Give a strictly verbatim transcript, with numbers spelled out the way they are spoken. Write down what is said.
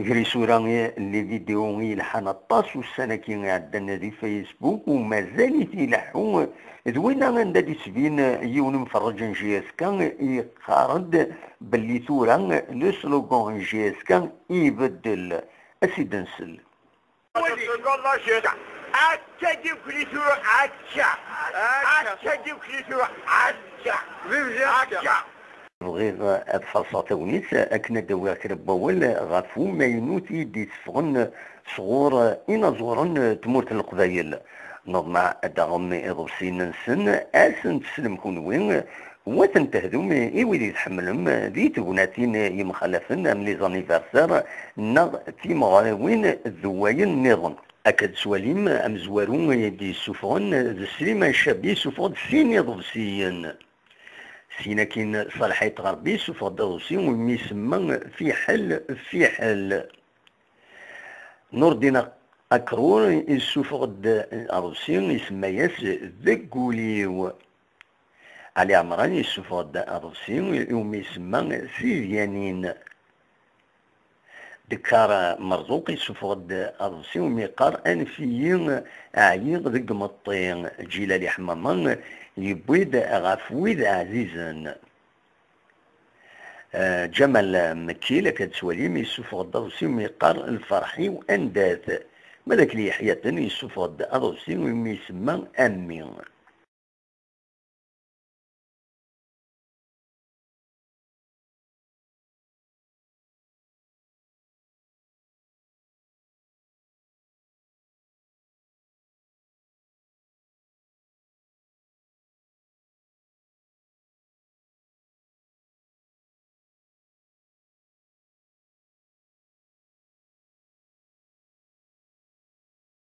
Grisura, les vidéos yelḥan aṭas ussan-agi iɛeddan di Facebook u mazal-it ileḥḥu d winna anda d-isbin yiwen imferrej n J S K yeqqar-d belli tura le slogan n J S K ibeddel. As-id-nsel. Akka d-yuklitru, akka. Akka d-yuklitru, akka. Vive J S K. Akka. Bɣiɣ ad faṣṣeɣ tagnit akken ad d-awiɣ kra n wawal ɣef umaynut i d-iteffɣen sɣur inaẓuren n tmurt n Leqbayel. Neḍmeɛ ad d-aɣem iḍebsiyen-nsen, ad sen-teslem kunwi, u ad ten-tehdum i wid i tḥemmlem di tegnatin yemxalafen am les anniversaires neɣ timeɣriwin d wayen nniḍen. Akka d-tettwalim amezwaru i d-yessufɣen d Sliman Cabi, yessufeɣ-d sin iḍebsiyen. Syin akkin Ṣalḥit Ɣerbi yessufeɣ-d aḍebsi umi isemma Fiḥel Fiḥel. Nurdin Akrur yessufeɣ-d aḍebsi isemma-yas Deg wul-iw. Ali Ɛemran yessufeɣ-d aḍebsi umi isemma Tidyanin. Dekkar Merẓuq yessufeɣ-d aḍebsi umi yeqqar Anef-iyi, ɛyiɣ deg imeṭṭi. Ǧilal Iḥmama yewwi-d Ɣef wid ɛzizen. Eh, Ǧamal Mekki, la k-ad-twalim, yessufeɣ-d aḍebsi umi yeqqar Lferḥ-iw anda-t. Ma d Akli Yeḥyaten yessufeɣ-d aḍebsi umi isemma A mmi.